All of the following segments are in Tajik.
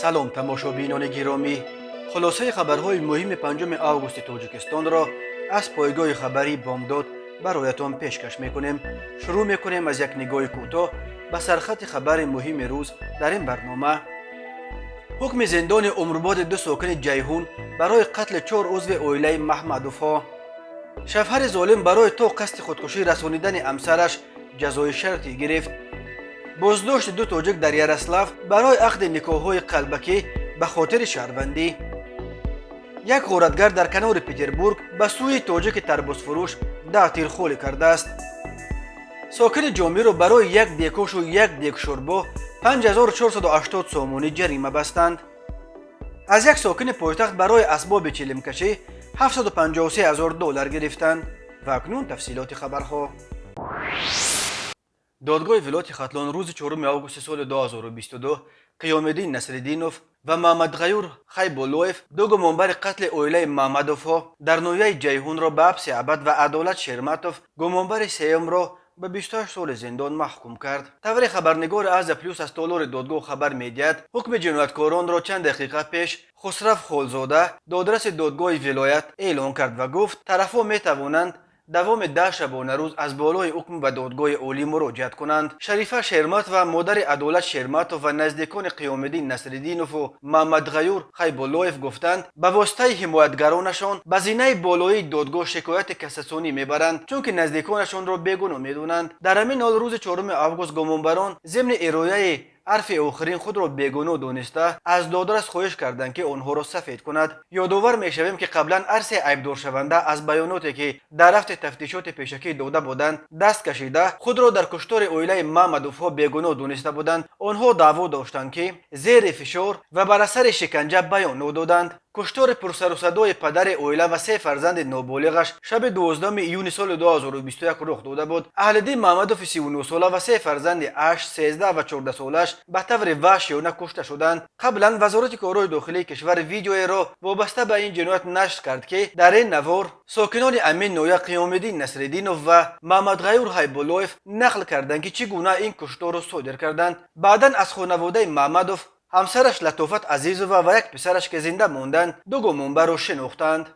Салом, тамошобинони гиромӣ. Хулосаи хабарҳои муҳими 5 августи Тоҷикистонро аз пойгоҳи хабарии «Бомдод» бароятон пешкаш мекунем. Шурӯъ мекунем аз як нигоҳи кӯтоҳ ба сархати хабари муҳими рӯз дар ин барнома. Ҳукми зиндони умрбоди ду сокини Ҷайҳун барои қатли чор узви оилаи Маҳмадовҳо. Шавҳари золим барои то қасди худкушӣ расонидани ҳамсараш ҷазои шартӣ гирифт. Боздошти ду тоҷик дар Ярослав барои ақди никоҳҳои қалбакӣ ба хотири шаҳрвандӣ. Як ғоратгар дар канори Петербург ба сӯи тоҷики тарбузфурӯш 10 тир холӣ кардааст. Сокини Ҷомиро барои як дег ошу як дег шӯрбо 5480 сомонӣ ҷарима бастанд. Аз як сокини пойтахт барои асбоби чилимкашӣ 753 ҳазор доллар гирифтанд. Ва акнун тафсилоти хабарҳо. Додгоҳи вилояти Хатлон рӯзи 4 августи соли 2022 Қиёмиддин Насриддинов ва Маҳмадғаюр Хайбуллоев, ду гумонбари қатли оилаи Маҳмадовҳо дар ноҳияи Ҷайҳунро ба ҳабси абад ва Адолат Шерматов, гумонбари сеюмро, ба 28 соли зиндон маҳкум кард. Тавре хабарнигори «Азия Плюс» аз толори додгоҳ хабар медиҳад, ҳукми ҷинояткоронро чанд дақиқа пеш Хусрав Холзода, додраси додгоҳи вилоят, эълон кард ва гуфт, тарафҳо метавонанд давоми 10 шабонарӯз аз болои ҳукм ба додгоҳи олӣ муроҷиат кунанд. Шарифа Шерматова, модари Адолат Шерматов, ва наздикони Қиёмиддин Насриддинову Маҳмадғаюр Хайбуллоев гуфтанд, ба воситаи ҳимоятгаронашон ба зинаи болоии додгоҳ шикояти кассатсионӣ мебаранд, чунки наздиконашонро бегуноҳ медонанд. Дар ҳамин ҳол, рӯзи 4 август гумонбарон зимни ирояи ҳарфи охирин худро бегуноҳ дониста, аз додрас хоҳиш карданд, ки онҳоро сафед кунад. Ёдовар мешавем, ки қаблан ҳар се айбдоршаванда аз баёноте, ки дар рафти тафтишоти пешакӣ дода буданд, даст кашида, худро дар куштори оилаи Маҳмадовҳо бегуноҳ дониста буданд. Онҳо даъво доштанд, ки зери фишор ва бар асари шиканҷа баёнот доданд. Куштори пурсарусадои падари оила ва се фарзанди ноболиғаш шаби 12 июни соли 2021 рух дода буд. Аҳлиддин Маҳмадови 39сола ва се фарзанди 8, 13 ва 14солааш ба таври ваҳшиёна кушта шуданд. Қаблан Вазорати корҳои дохилии кишвар видеоеро вобаста ба ин ҷиноят нашр кард, ки дар ин навор сокинони ҳамин ноҳия Қиёмиддин Насриддинов ва Маҳмадғаюр Ҳайбуллоев нақл карданд, ки чӣ гуна ин кушторро содир карданд. Баъдан аз хонаводаи Маҳмадов ҳамсараш Латофат Азизова ва як писараш, ки зинда монданд, ду гумонбарро шинохтанд.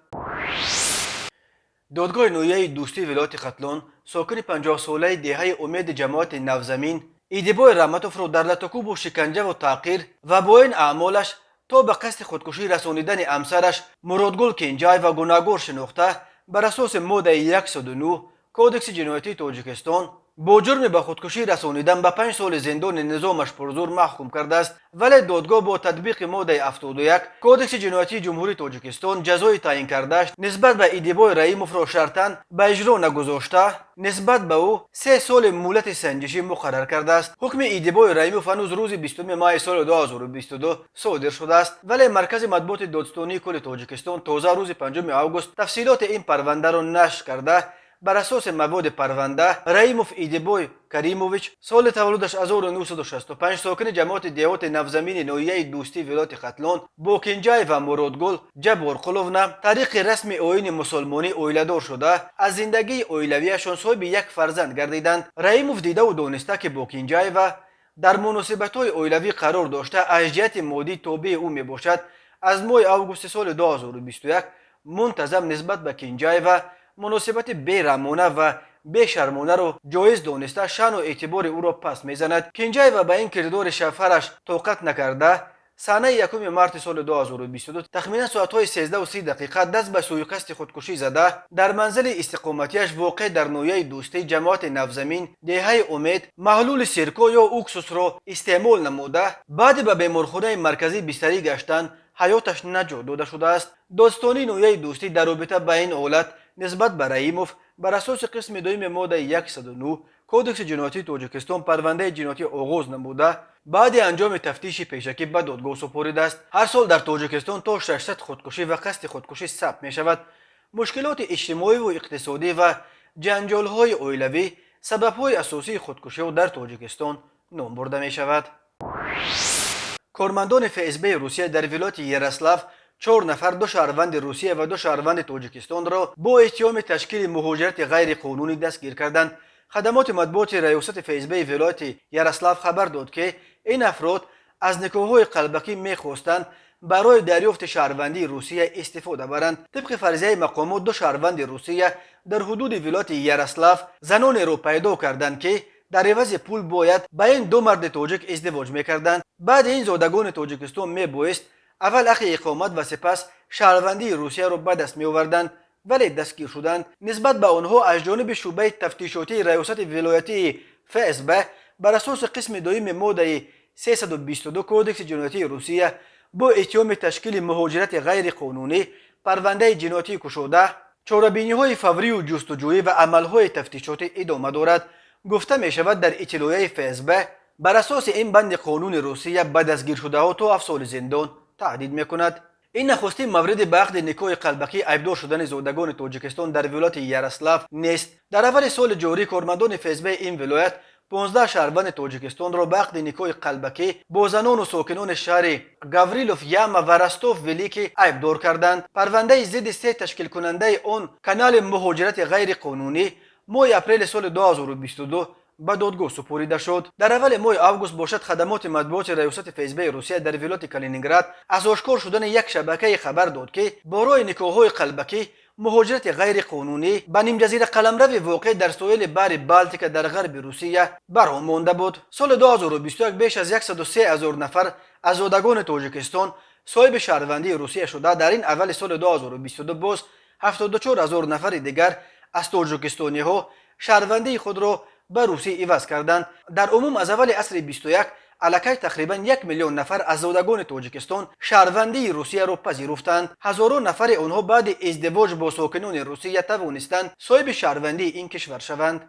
Додгоҳи ноҳияи Дӯстии вилояти Хатлон сокини 50-солаи деҳаи Умеди ҷамоати Навзамин Идибой Раҳматовро дар латукӯбу шиканҷаву таъқир ва бо ин аъмолаш то ба қасди худкушӣ расонидани ҳамсараш Муродгул Кенҷаева гунаҳгор шинохта, бар асоси моддаи 109 Кодекси ҷиноятии Тоҷикистон бо ҷурми ба худкушӣ расонидан ба 5 соли зиндони низомаш пурзур маҳкум кардааст. Вале додгоҳ бо татбиқи моддаи 71 Кодекси ҷиноятии Ҷумҳурии Тоҷикистон ҷазои таъин кардааш нисбат ба Идибой Раимовро шартан ба иҷро нагузошта, нисбат ба ӯ 3 соли муҳлати санҷишӣ муқаррар кардааст. Ҳукми Идибой Раимов ҳанӯз рӯзи 20 майи соли 2022 содир шудааст, вале Маркази матбуоти Додстонии кулли Тоҷикистон тоза рӯзи 5 август тафсилоти ин парвандаро нашр карда, бар асоси маводи парванда Раимов Идибой Каримович, соли таваллудаш 1965, сокини ҷамоати деҳоти Навзамини ноҳияи Дӯстии вилояти Хатлон, бо Кенҷаева Муродгул Ҷабборқуловна тариқи расми оини мусулмонӣ оиладор шуда, аз зиндагии оилавиашон соҳиби як фарзанд гардиданд. Раимов дидаву дониста, ки бо Кенҷаева дар муносибатҳои оилавӣ қарор дошта, аз ҷиҳати моддӣ тобеи ӯ мебошад, аз моҳи августи соли 2021 мунтазам нисбат ба Кенҷаева муносибати бераҳмона ва бешармонаро ҷоиз дониста, шаъну эътибори ӯро паст мезанад. Кенҷаева ба ин кирдори шавҳараш тоқат накарда, санаи 1 марти соли 2022 тахминан соатҳои 13:30 даст ба сӯиқасди худкушӣ зада, дар манзили истиқоматиаш, воқеъ дар ноҳияи Дӯстӣ, ҷамоати Навзамин, деҳаи Умед, маҳлули сирко ё уксусро истеъмол намуда, баъди ба беморхонаи марказӣ бистарӣ гаштан ҳаёташ наҷот дода шудааст. Додстонии ноҳияи Дӯстӣ дар робита ба ин ҳолат нисбат ба Раимов бар асоси қисми дуюми моддаи 109 Кодекси ҷиноятии Тоҷикистон парвандаи ҷиноятӣ оғоз намуда, баъди анҷоми тафтиши пешакӣ ба додгоҳ супоридааст. Ҳар сол дар Тоҷикистон то 600 худкушӣ ва қасди худкушӣ сабт мешавад. Мушкилоти иҷтимоиву иқтисодӣ ва ҷанҷолҳои оилавӣ сабабҳои асосии худкушиҳо дар Тоҷикистон ном бурда мешавад. Кормандони ФСБ Русия дар вилояти Ярослав чор нафар, ду шаҳрванди Русия ва ду шаҳрванди Тоҷикистонро бо иттиҳоми ташкили муҳоҷирати ғайриқонунӣ дастгир карданд. Хадамоти матбуоти раёсати ФСБи вилояти Ярослав хабар дод, ки ин афрод аз никоҳҳои қалбакӣ мехостанд барои дарёфти шаҳрвандии Русия истифода баранд. Тибқи фарзияи мақомот, ду шаҳрванди Русия дар ҳудуди вилояти Ярослав занонеро пайдо карданд, ки дар ивази пул бояд ба ин ду марди тоҷик издивоҷ мекарданд. Баъди ин зодагони Тоҷикистон мебоист аввал ҳаққи иқомат ва сипас шаҳрвандии Русияро ба даст меоварданд, вале дастгир шуданд. Нисбат ба онҳо аз ҷониби шӯъбаи тафтишотии раёсати вилоятии ФСБ бар асоси қисми дуюми моддаи 322 Кодекси ҷиноятии Русия бо иттиҳоми ташкили муҳоҷирати ғайриқонунӣ парвандаи ҷиноятӣ кушода, чорабиниҳои фаврию ҷустуҷӯӣ ва амалҳои тафтишотӣ идома дорад, гуфта мешавад дар иттилоияи ФСБ. Бар асоси ин банди қонуни Русия ба дастгиршудаҳо то 7 соли зиндон таҳдид мекунад. Ин нахустин мавриди ба ақди никоҳи қалбакӣ айбдор шудани зодагони Тоҷикистон дар вилояти Ярослав нест. Дар аввали соли ҷорӣ кормандони ФСБ ин вилоят 15 шаҳрванди Тоҷикистонро ба ақди никоҳи қалбакӣ бо занону сокинони шаҳри Гаврилов Яма ва Ростов Великий айбдор карданд. Парвандаи зидди се ташкилкунандаи он канали муҳоҷирати ғайриқонунӣ моҳи апрели соли 2022 ба додгоҳ супорида шуд. Дар аввали моҳи август бошад, хадамоти матбуоти раёсати ФСБи Русия дар вилояти Калининград аз ошкор шудани як шабакае хабар дод, ки бо роҳи никоҳҳои қалбакӣ муҳоҷирати ғайриқонунӣ ба нимҷазира қаламрави воқеъ дар соҳили баҳри Балтика дар ғарби Русия барҳо монда буд. Соли 2021 беш аз 103 ҳазор нафар аз зодагони Тоҷикистон соҳиби шаҳрвандии Русия шуда, дар ин аввали соли 2022 боз 74 ҳазор нафари дигар аз тоҷикистониҳо шаҳрвандии худро ба русӣ иваз карданд. Дар умум аз аввали асри 21 аллакай тақрибан 1 миллион нафар аз зодагони Тоҷикистон шаҳрвандии Русияро пазируфтанд. Ҳазорон нафари онҳо баъди издивоҷ бо сокинони Русия тавонистанд соҳиби шаҳрвандии ин кишвар шаванд.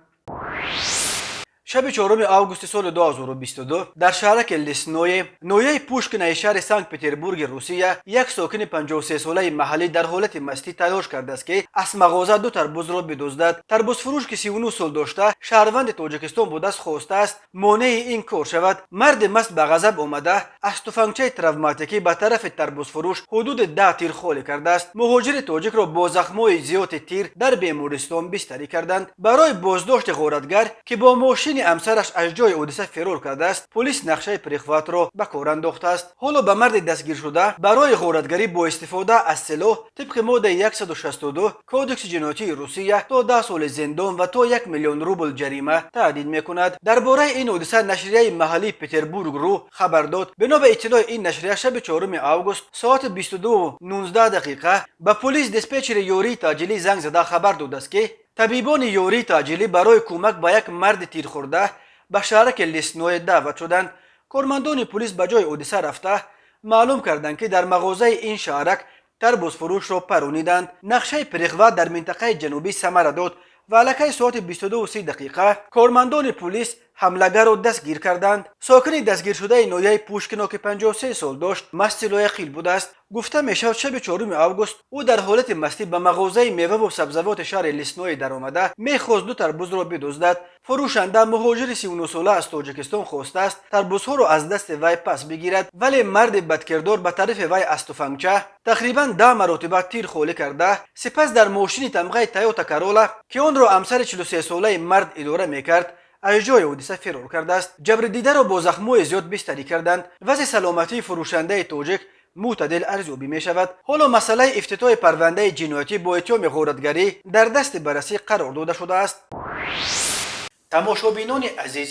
Шаби 4 августи соли 2022 дар шаҳраки Лесное ноҳияи Пушкинаи шаҳри Санкт Петербурги Русия як сокини 53-солаи маҳаллӣ дар ҳолати мастӣ талош кардааст, ки аз мағоза ду тарбузро бидуздад. Тарбузфурӯш, ки 39 сол дошта, шаҳрванди Тоҷикистон будааст, хостааст монеи ин кор шавад. Марди маст ба ғазаб омада, аз туфангчаи травматикӣ ба тарафи тарбузфурӯш ҳудуди 10 тир холӣ кардааст. Муҳоҷири тоҷикро бо захмҳои зиёди тир дар бемористон бистарӣ карданд. Барои боздошти ғоратгар, ки бо мошини ҳамсараш аз ҷои ҳодиса фирор кардааст, полис нақшаи перехватро ба кор андохтааст. Ҳоло ба марди дастгиршуда барои ғоратгарӣ бо истифода аз силоҳ тибқи моддаи 162 Кодекси ҷиноятии Русия то 10 соли зиндон ва то 1 миллион рубл ҷарима таҳдид мекунад. Дар бораи ин ҳодиса нашрияи маҳаллии Петербург ру хабар дод. Бино ба иттилои ин нашрия, шаби 4 август соати 22:19 дақиқа ба полис диспетчери ёрии таъҷилӣ занг зада хабар додааст, ки табибони ёрии таъҷилӣ барои кӯмак ба як марди тирхӯрда ба шаҳраки Лесное даъват шуданд. Кормандони полис ба ҷои ҳодиса рафта, маълум карданд, ки дар мағозаи ин шаҳрак тарбузфурӯшро парониданд. Нақшаи перехват дар минтақаи ҷанубӣ самара дод ва аллакай соати 22:30 дақиқа кормандони полис ҳамлагарро дастгир карданд. Сокини дастгиршудаи ноҳияи Пушкино, ки 53 сол дошт, масти лояқил будааст. Гуфта мешавад, шаби 4 август ӯ дар ҳолати мастӣ ба мағозаи меваву сабзавоти шаҳри Лесное даромада, мехост ду тарбузро бидуздад. Фурӯшанда, муҳоҷири 39-сола аз Тоҷикистон, хостааст тарбузҳоро аз дасти вай пас бигирад, вале марди бадкирдор ба тарафи вай аз туфангча тақрибан 10 маротиба тир холӣ карда, сипас дар мошини тамғаи Тойота Карола, ки онро ҳамсари 43-солаи мард идора мекард, аз ҷои ҳодиса фирор кардааст. Ҷабрдидаро бо захмҳои зиёд бистарӣ карданд. Вазъи саломатии фурӯшандаи тоҷик мӯътадил арзёбӣ мешавад. Ҳоло масъалаи ифтитоҳи парвандаи ҷиноятӣ бо иттиҳоми ғоратгарӣ дар дасти баррасӣ қарор дода шудааст. Тамошобинони азиз,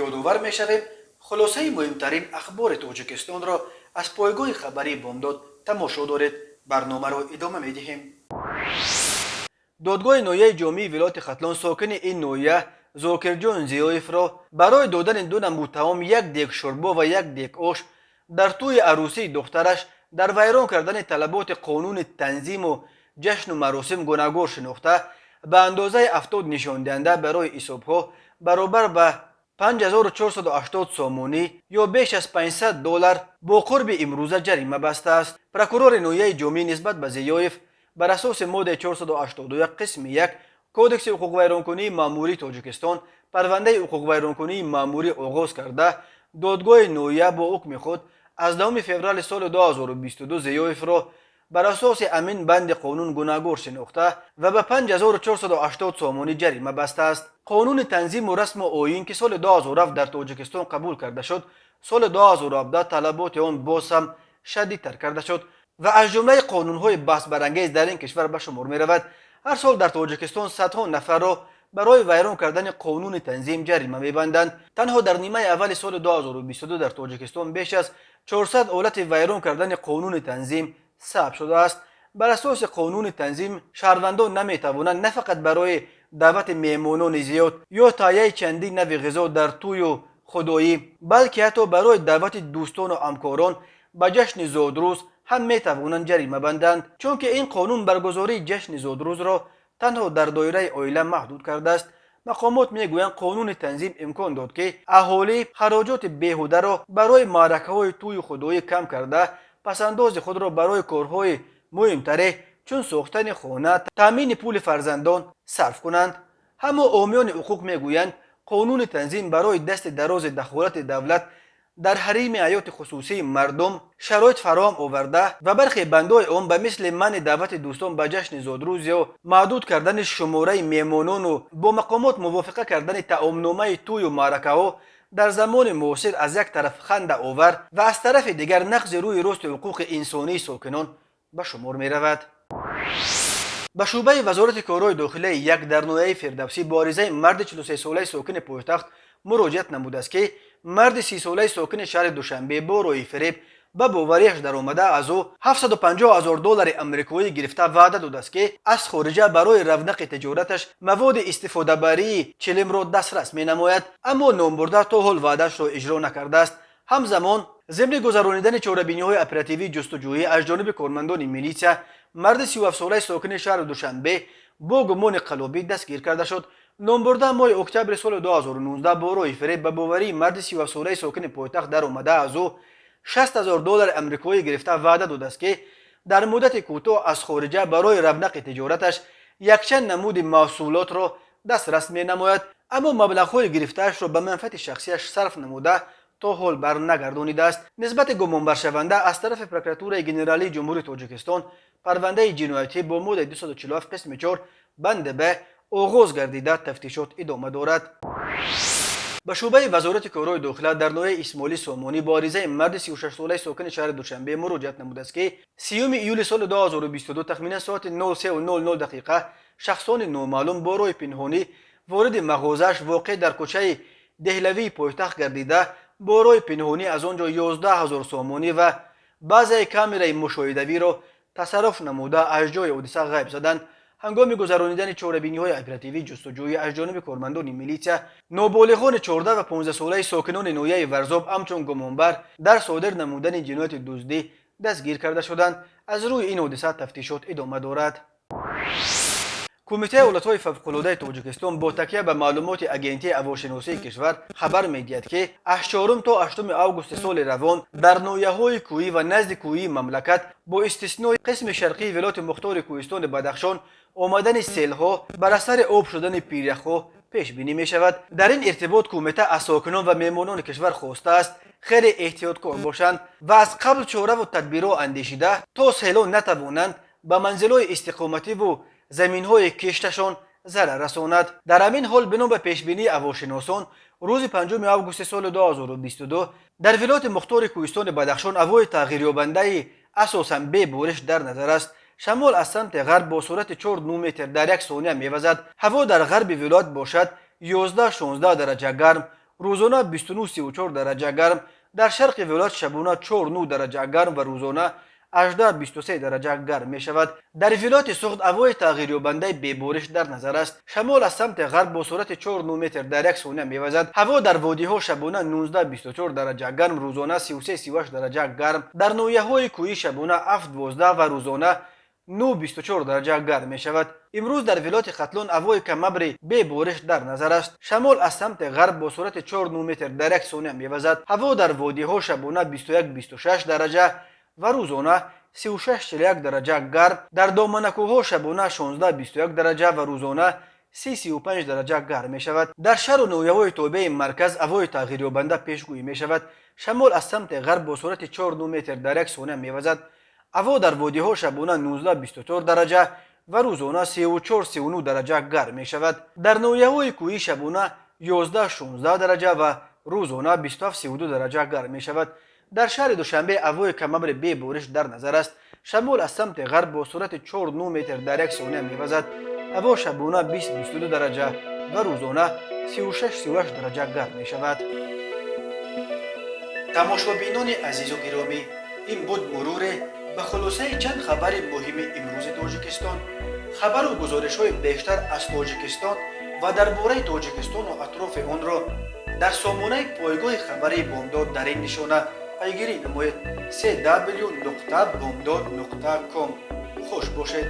ёдовар мешавем, хулосаи муҳимтарин ахбори Тоҷикистонро аз пойгоҳи хабарии Бомдод тамошо доред. Барномаро идома медиҳем. Додгоҳи ноҳияи Ҷомии вилояти Хатлон сокини ин ноҳия Зокирҷон Зиёевро барои додани ду намуд таом, як дег шӯрбо ва як дег ош дар тӯи арӯсии духтараш, дар вайрон кардани талаботи қонуни танзиму ҷашну маросим гунаҳгор шинохта, ба андозаи 70 нишондиҳанда барои ҳисобҳо, баробар ба 5480 сомонӣ ё беш аз 500 доллар бо қурби имрӯза ҷарима бастааст. Прокурори ноҳияи Ҷомӣ нисбат ба Зиёев бар асоси моддаи 481 қисми 1 Кодекси ҳуқуқвайронкунии маъмурии Тоҷикистон парвандаи ҳуқуқвайронкунии маъмурӣ оғоз карда, додгоҳи ноҳия бо ҳукми худ аз 10 феврали соли 2022 Зиёевро Бар асоси ҳамин банди қонун гунаҳгор шинохта ва ба 5480 сомонӣ ҷарима бастааст. Қонуни танзиму расму оин, ки соли 2007 дар Тоҷикистон қабул карда шуд, соли 2017 талаботи он боз ҳам шадидтар карда шуд ва аз ҷумлаи қонунҳои баҳсбарангез дар ин кишвар ба шумор меравад. Ҳар сол дар Тоҷикистон садҳо нафарро барои вайрон кардани қонуни танзим ҷарима мебанданд. Танҳо дар нимаи аввали соли 2022 дар Тоҷикистон беш аз 400 ҳолати вайрон кардани қонуни танзим сабт шудааст. Бар асоси қонуни танзим шаҳрвандон наметавонанд на фақат барои даъвати меҳмонони зиёд ё таҳияи чандин нави ғизо дар тӯю худоӣ, балки ҳатто барои даъвати дӯстону ҳамкорон ба ҷашни зодрӯз ҳам метавонанд ҷарима банданд, чунки ин қонун баргузории ҷашни зодрӯзро танҳо дар доираи оила маҳдуд кардааст. Мақомот мегӯянд, қонуни танзим имкон дод, ки аҳолӣ хароҷоти беҳударо барои маъракаҳои тӯю худоӣ кам карда, пасандози худро барои корҳои муҳимтаре, чун сохтани хона, таъмини пули фарзандон сарф кунанд. Аммо ҳомиёни ҳуқуқ мегӯянд, қонуни танзим барои дасти дарози дахолати давлат дар ҳарими ҳаёти хусусии мардум шароит фароҳам оварда ва бархе бандҳои он, ба мисли манъи даъвати дӯстон ба ҷашни зодрӯз ё маҳдуд кардани шумораи меҳмонону бо мақомот мувофиқа кардани таомномаи тӯю маъракаҳо, дар замони муосир аз як тараф хандаовар ва аз тарафи дигар нақзи рӯи рости ҳуқуқи инсонии сокинон ба шумор меравад. Ба шӯъбаи Вазорати корҳои дохилаи як дар ноҳияи Фирдавсӣ бо аризаи марди 43-солаи сокини пойтахт муроҷиат намудааст, ки марди 30-солаи сокини шаҳри Душанбе бо роҳи фиреб ба боварияш даромада, аз ӯ 750 ҳазор доллари амрикоӣ гирифта, ваъда додааст, ки аз хориҷа барои равнақи тиҷораташ маводи истифодабарии чилимро дастрас менамояд, аммо номбурда то ҳол ваъдаашро иҷро накардааст. Ҳамзамон, зимни гузаронидани чорабиниҳои оперативии ҷустуҷӯӣ аз ҷониби кормандони милитсия марди 37-солаи сокини шаҳри Душанбе бо гумони қаллобӣ дастгир карда шуд. Номбурда моҳи октябри соли 2019 бо роҳи фиреб ба боварии марди 37-солаи сокини пойтахт даромада, аз ӯ 60 ҳазор доллари амрикоӣ гирифта, ваъда додааст, ки дар муддати кӯтоҳ аз хориҷа барои равнақи тиҷораташ якчанд намуди маҳсулотро дастрас менамояд, аммо маблағҳои гирифтаашро ба манфиати шахсияш сарф намуда, то ҳол барнагардонидааст. Нисбати гумонбаршаванда аз тарафи Прокуратураи Генералии Ҷумҳурии Тоҷикистон парвандаи ҷиноятӣ бо моддаи 247 қисми 4 банди б оғоз гардида, тафтишот идома дорад. Ба шӯъбаи Вазорати корҳои дохила дар ноҳияи Исмоили Сомонӣ бо аризаи марди 36-солаи сокини шаҳри Душанбе муроҷиат намудааст, ки 30 июли соли 2022 тахминан соати 03:00 дақиқа шахсони номаълум бо роҳи пинҳонӣ вориди мағозааш, воқеъ дар кӯчаи Деҳлавии пойтахт гардида, бо роҳи пинҳонӣ аз он ҷо 11 ҳазор сомонӣ ва баъзеи камераи мушоҳидавиро тасарруф намуда, аз ҷои ҳодиса ғайб заданд. Ҳангоми гузаронидани чорабиниҳои оперативии ҷустуҷӯӣ аз ҷониби кормандони милитсия ноболиғони 14 ва 15-солаи сокинони ноҳияи Варзоб ҳамчун гумонбар дар содир намудани ҷинояти дуздӣ дастгир карда шуданд. Аз рӯи ин ҳодиса тафтишот идома дорад. Кумитаи ҳолатҳои фавқулодаи Тоҷикистон бо такя ба маълумоти Агентии ҳавошиносии кишвар хабар медиҳад, ки аз 4 то 8 августи соли равон дар ноҳияҳои кӯҳӣ ва назди кӯҳии мамлакат, бо истиснои қисми шарқии Вилояти Мухтори Кӯҳистони Бадахшон, омадани селҳо бар асари об шудани пиряхҳо пешбинӣ мешавад. Дар ин иртибот кумита аз сокинон ва меҳмонони кишвар хостааст, хеле эҳтиёткор бошанд ва аз қабл чораву тадбирҳо андешида, то селҳо натавонанд ба манзилҳои истиқомативу заминҳои кишташон зарар расонад. Дар ҳамин ҳол, бино ба пешбинии ҳавошиносон, рӯзи 5 августи соли 2022 дар Вилояти Мухтори Кӯҳистони Бадахшон ҳавои тағйирёбандаи асосан бебориш дар назар аст. Шамол аз самти ғарб бо суръати 4 метр дар як сония мевазад. Ҳаво дар ғарби вилоят бошад 11-16 дараҷа гарм, рӯзона 29-34 дараҷа гарм, дар шарқи вилоят шабона 4 дараҷа гарм ва рӯзона 18-23 дараҷа гарм мешавад. Дар вилояти Суғд ҳавои тағйирёбандаи бебориш дар назар аст. Шамол аз самти ғарб бо суръати 4 метр дар як сония мевазад. Ҳаво дар водиҳо шабона 19-24 дараҷа гарм, рӯзона 33-38 дараҷа гарм, дар ноҳияҳои кӯҳӣ шабона 7-12 ва рӯзона 9-24 дараҷа гарм мешавад. Имрӯз дар вилояти Хатлон ҳавои камабри бебориш дар назар аст. Шамол аз самти ғарб бо суръати 4 метр дар як сония мевазад. Ҳаво дар водиҳо шабона 21-26 дараҷа ва рӯзона 36-41 дараҷа гарм, дар доманакӯҳҳо шабона 16-21 дараҷа ва рӯзона 30-35 дараҷа гарм мешавад. Дар шаҳру ноҳияҳои тобеи марказ ҳавои тағйирёбанда пешгӯӣ мешавад. Шамол аз самти ғарб бо суръати 4 метр дар як сония мевазад. Ҳаво дар водиҳо шабона 19-24 дараҷа ва рӯзона 34-39 дараҷа гарм мешавад. Дар ноҳияҳои кӯҳӣ шабона 11-16 дараҷа ва рӯзона 27-32 дараҷа гарм мешавад. Дар шаҳри Душанбе ҳавои камабри бебориш дар назар аст. Шамол аз самти ғарб бо суръати 4-9 метр дар як сония мевазад. Ҳаво шабона 20-22 дараҷа ва рӯзона 36-38 дараҷа гарм мешавад. Тамошобинони азизу гиромӣ, ин буд муруре ба хулосаи чанд хабари муҳими имрӯзи Тоҷикистон. Хабару гузоришҳои бештар аз Тоҷикистон ва дар бораи Тоҷикистону атрофи онро дар сомонаи пойгоҳи хабарии Бомдод дар ин нишона пайгирӣ намоед: cw.bomdod.com. Хуш бошед.